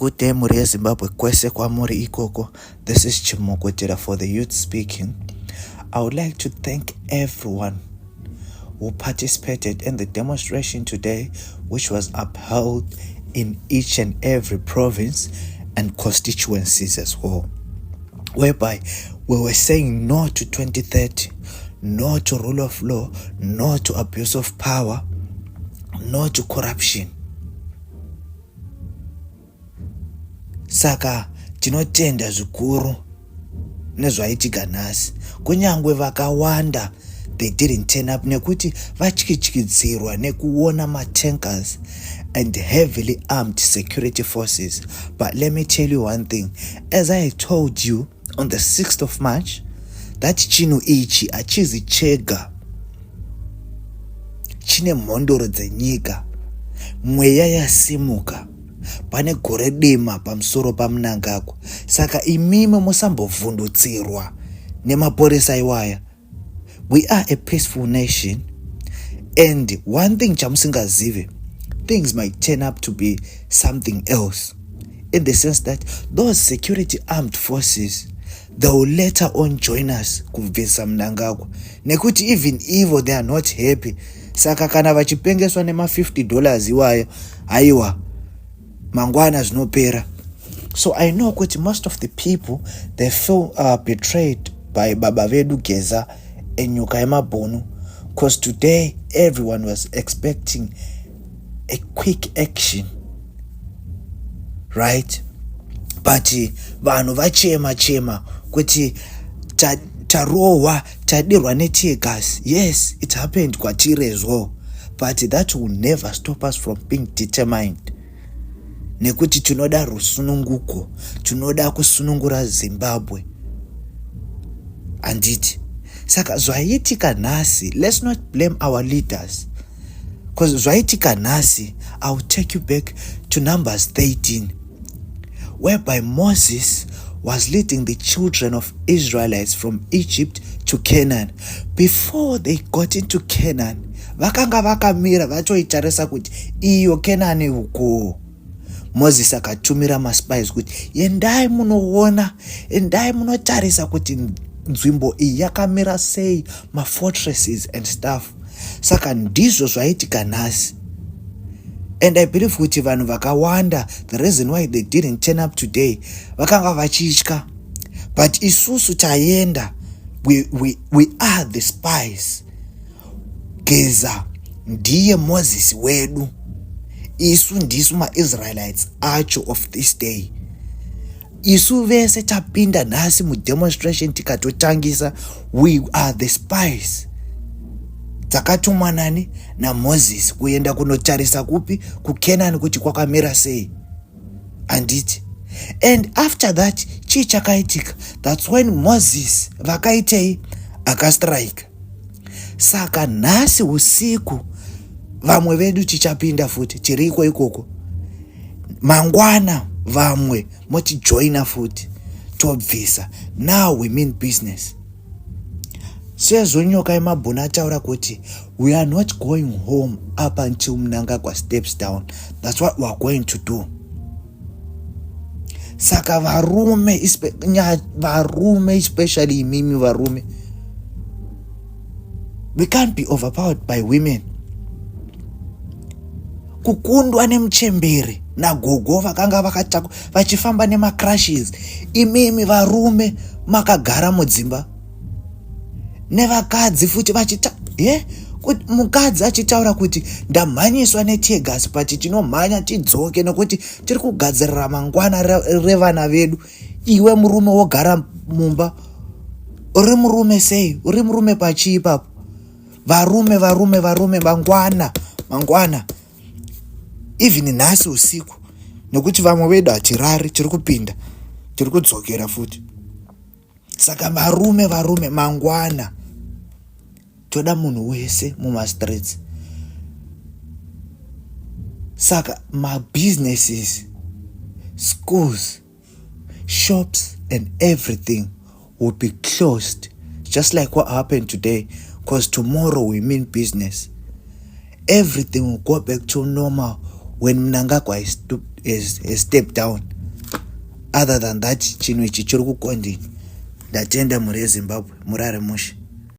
Good day, mhuri yeZimbabwe kwese kwamuri ikoko. This is Chimokotera for the youth speaking. I would like to thank everyone who participated in the demonstration today, which was upheld in each and every province and constituencies as well, whereby we were saying no to 2030, no to rule of law, no to abuse of power, no to corruption. Saka tinotenda zvikuru nezvaitika nhasi, kunyange vakawanda they didn't turn up nekuti vatyityidzirwa nekuona matankers and heavily armed security forces. But let me tell you one thing: as I told you on the 6th of March, that chinhu ichi hachizi chega, chine mhondoro dzenyika. Mweya yasimuka, pane gore dema pamusoro paMnangagwa. Saka imimi musambovhundutsirwa nemapurisa iwaya. We are a peaceful nation, and one thing chamusingazive, things might turn up to be something else, in the sense that those security armed forces, they will later on join us kubvisa Mnangagwa, nekuti even ivo they are not happy. Saka kana vachipengeswa nema$50 iwayo, haiwa, mangwana zvinopera. So I know kuti most of the people, they feel betrayed by baba vedu Geza enyuka yemabhunu, because today everyone was expecting a quick action, right? But vanhu vachema chema kuti tarohwa, tadirwa neteargas. Yes, it happened kwatiri as well, but that will never stop us from being determined, nekuti tinoda rusununguko, tinoda kusunungura Zimbabwe, handiti? Saka zvaitika nhasi, let's not blame our leaders, because zvaitika nhasi, I will take you back to Numbers 13, whereby Moses was leading the children of Israelites from Egypt to Canaan. Before they got into Canaan, vakanga vakamira vatoitarisa kuti iyo Canaan uko. Moses akatumira maspies kuti endai munoona, endai munotarisa kuti nzvimbo iyi yakamira sei, mafortresses and stuff. Saka ndizvo zvaitika nhasi, and I believe kuti vanhu vakawanda, the reason why they didn't turn up today, vakanga vachitya. But isusu taenda, we are the spies. Geza ndiye Moses wedu, isu ndisu maIsraelites acho of this day. Isu vese tapinda nhasi mudemonstration tikatotangisa, we are the spies dzakatumwa nani? NaMoses, kuenda kunotarisa kupi? KuCanaan, kuti kwakamira sei, handiti? And after that, chii chakaitika? That's when Moses vakaitei? Akastrike. Saka nhasi usiku vamwe vedu tichapinda futi, tiriko ikoko. Mangwana vamwe motijoina futi, tobvisa. Now we mean business. Sezvo Nyoka yemabhunu ataura kuti we are not going home up until Mnangagwa steps down, that's what we are going to do. Saka varume, varume, especially imimi varume, we can't be overpowered by women. Kukundwa nemuchembere nagogo vakanga vakatakwa vachifamba nemacrutches, imimi varume makagara mudzimba nevakadzi futi vachita ye mukadzi achitaura kuti ndamhanyiswa neteargas, but tinomhanya tidzoke nekuti tiri kugadzirira mangwana revana vedu. Iwe murume wogara mumba, uri murume sei? Uri murume pachii ipapo? Varume, varume, varume, mangwana, mangwana, even nhasi usiku, nekuti vamwe vedu hatirari, tiri kupinda, tiri kudzokera futi. Saka varume, varume, mangwana toda munhu wese mumastreets. Saka mabusinesses, schools, shops and everything will be closed, just like what happened today, because tomorrow we mean business. Everything will go back to normal when Mnangagwa is stepped down. Other than that, chinhu ichi chiri kucontinue. Ndatenda, mhuri yeZimbabwe, murare mushe.